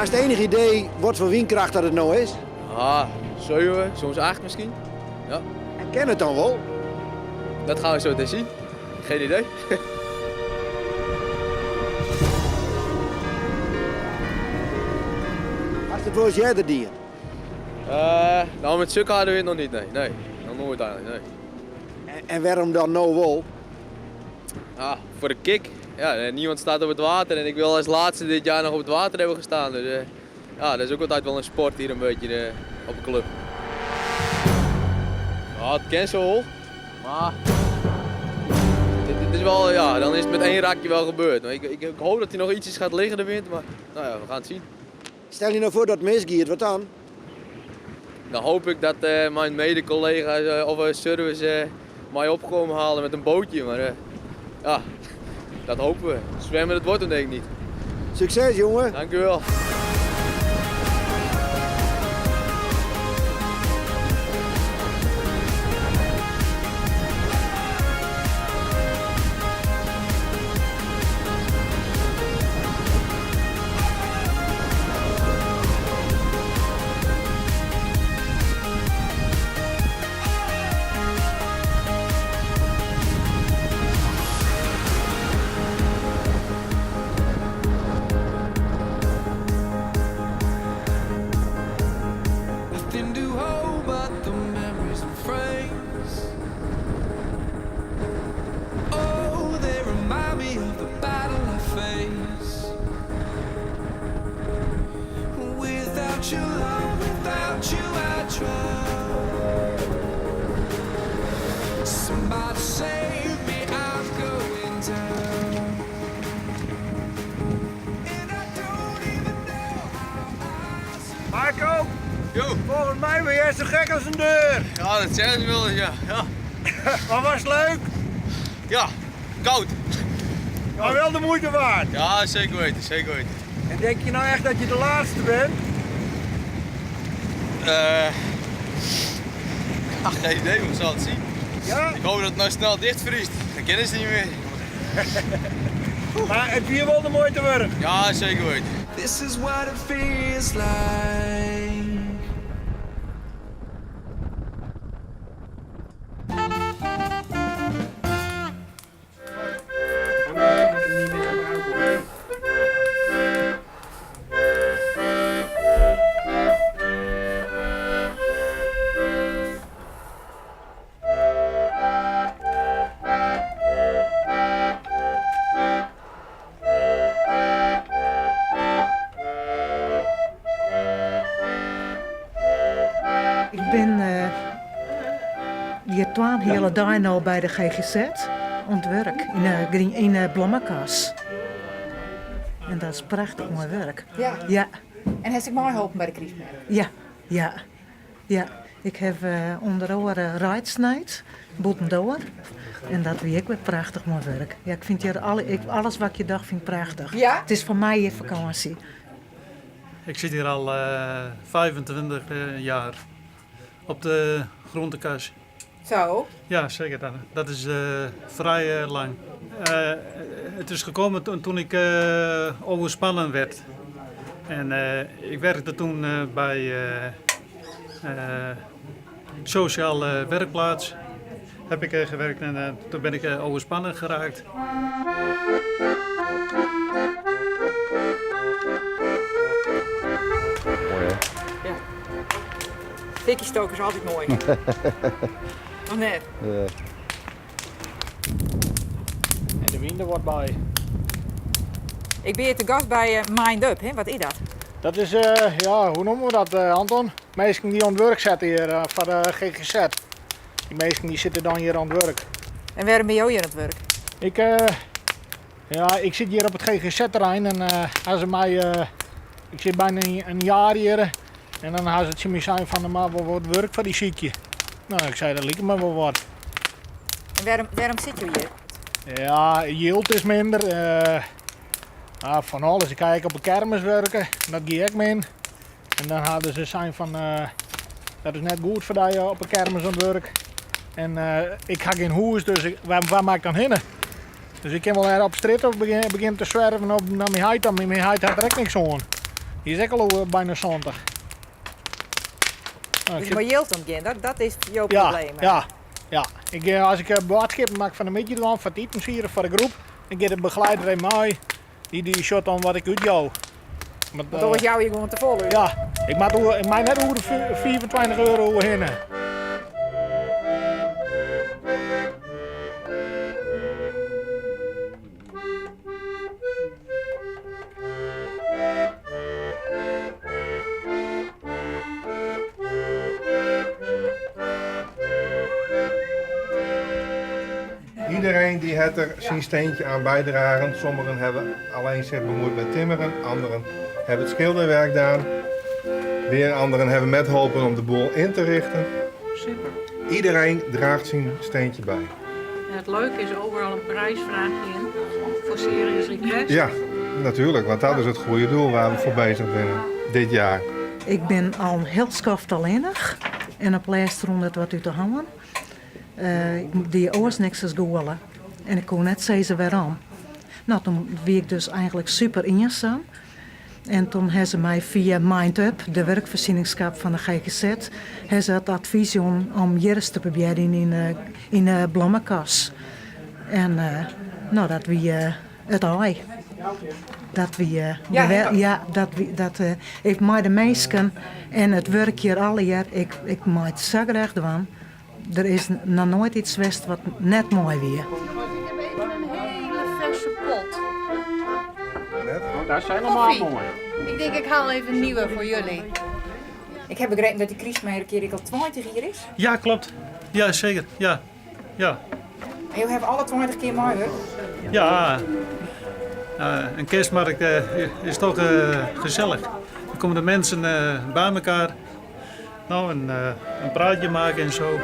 Hast enig idee wat foar wynkracht dat it no is? Ah, 7, soms 8 miskien. Ja. En kin it dan wol? Dat gaan we zo meteen zien. Geen idee. Hast it wolris earder dien? Uh, no, met sukke harde wind noch niet, nee. Nee, noch noait eigenlik, nee. En, en wêrom dan no wol? Ah, voor de kick. Ja, eh, niemand staat op het water en ik wil als laatste dit jaar nog op het water hebben gestaan. Dus uh, ja, dat is ook altijd wel een sport hier een beetje uh, op de club. Ja, het ken zo wel, maar dit, dit, is wel, ja, dan is het met één rakje wel gebeurd. Maar ik, ik, ik hoop dat hij nog ietsjes gaat liggen de wind, maar nou ja, we gaan het zien. Stel je nou voor dat het misgiet, wat dan? Dan hoop ik dat uh, mijn mede-collega's uh, of een service uh, mij opkomen halen met een bootje. Maar ja, dat hopen we. Zwemmen, dat wordt hem denk ik niet. Succes jongen. Dank u wel. Nothing to hold but the memories and frames. Oh, they remind me of the battle I face. Without your love, without you, I drown. Somebody save me, I'm going down. And I don't even know how I Marco, Jo. volgens mij ben jij zo gek als een deur. Ja, dat zeggen ze wel eens, ja. Ja, Maar was het leuk? ja koud. Maar wel de moeite waard. Ja, zeker weten, zeker weten. En denk je nou echt dat je de laatste bent? Eh, ach, geen idee, we zullen het zien. Ja? Ik hoop dat het nou snel dichtvriest. Dan kennen ze niet meer. Maar het bier wel de moeite waard. Ja, zeker weten. This is what it feels like. Ik bin hjir twa hiele dei no by de GGZ oan it wurk yn de, yn de blommekas. En dat is prachtich moai wurk. Ja. Ja. En hast ek meiholpen by de krystmerk? Ja, ja, ja. Ik haw ûnder oare reid snijd, bûtendoar. En dat wie ek wer prachtich moai wurk. Ja, ik fyn hjir alle, ik, alles wat ik hjir doch fyn ik prachtich. Ja? It is foar my hjir fakânsje. Ik zit hier al 25 jaar op de groentekas. Zo? Ja, zeker. Dat, dat is vrij lang. Het is gekomen toen ik overspannen werd. En ik werkte toen bij sociale werkplaats. Heb ik gewerkt en toen ben ik overspannen geraakt. Mooi hè? Ja. Fikje stoken is altyd moai. Of net? Ja. En de wyn der wat by. Ik bin hjir te gast by Mind Up, hè? Wat is dat? Dat is, ja, hoe noemen we dat, Anton? Minsken dy't oan it wurk sette hjir foar de GGZ. Dy minsken dy sitte dan hjir oan it wurk. En wêrom binne jo hjir oan it wurk? Ik, ja, ik sit hjir op it GGZ-terrein en ha se my, ik sit byna in jaar hjir en dan ha se tsjin my sein fan der moat wol wat wurk foar dy sykje. No, ik sei dat liket my wol wat. En wêrom, wêrom sitte jo hjir? Ja, jild is minder. Fan alles. Ik ha ek op de kermis wurke, dat gie ek min. En dan hadden se sein fan dat is net goed foar dy op de kermis oan it wurk. En ik ha gjin hûs, dus ik, wêr, wêr moat ik dan hinne? Dus ik kin wol op strjitte of begjin, begjin te swerven op nei myn heit, mar myn heit hat der ek niks oan. Dy is ek al oer byna 70. Nou, Dus mei jild omgean, dat, dat is jo ja, probleem. hè? ja, ja. Ik, eh, as ik eh, boadskippen mak fan de middei dwaan foar it itensieden foar de groep, dan giet de begeleider even mei. Dy, dy sjocht dan wat ik útjou. Want, Want oars jouwe je gewoan te folle út. Ja, ik moat oer, ik mei net oer de 25 euro oerhinne. Iedereen die het er zijn steentje aan bijdragen. Sommigen hebben alleen zich bemoeid met timmeren, anderen hebben het schilderwerk gedaan. Weer anderen hebben metgeholpen om de boel in te richten. Super. Iedereen draagt zijn steentje bij. En het leuke is overal een prijsvraagje in voor Serious Request. Ja, natuurlijk, want dat is het goede doel waar we voor bezig zijn dit jaar. Ik bin al in hiel skoft allinnich en op lêst rûn it wat út de hân. Eh, ik die oars niks as gûle. En ik koe net sizze wêrom. No, doe wie ik dus eigenlik super iensum. En doe ha se my fia MindUp, de wurkfoarsjenningskap fan de GGZ, ha se it advys jûn om hjir ris te probearjen yn, eh, yn de blommekas. En eh, no, dat wie eh, it aai. Dat wie, eh, Ja, gewe- hè? ja, dat wie, dat, eh, ik mei de minsken en it wurk hjir allegear, ik, ik mei it sa graach dwaan. Der is noch noait yts west wat net moai wie. Ik heb even een hele verse pot. Oh, dat zijn allemaal Koffie. mooi. Ik denk ik haal even een nieuwe voor jullie. Ik heb begrepen dat die krystmerk al 20 jier is. Ja, klopt. Ja, zeker. Ja. Ja. En jo hawwe alle 20 kear meiwurke? Ja. Eh, een kerstmarkt eh, is toch eh, gezellig. Dan komen de mensen eh, bij elkaar. Nou, een, eh, een praatje maken en zo.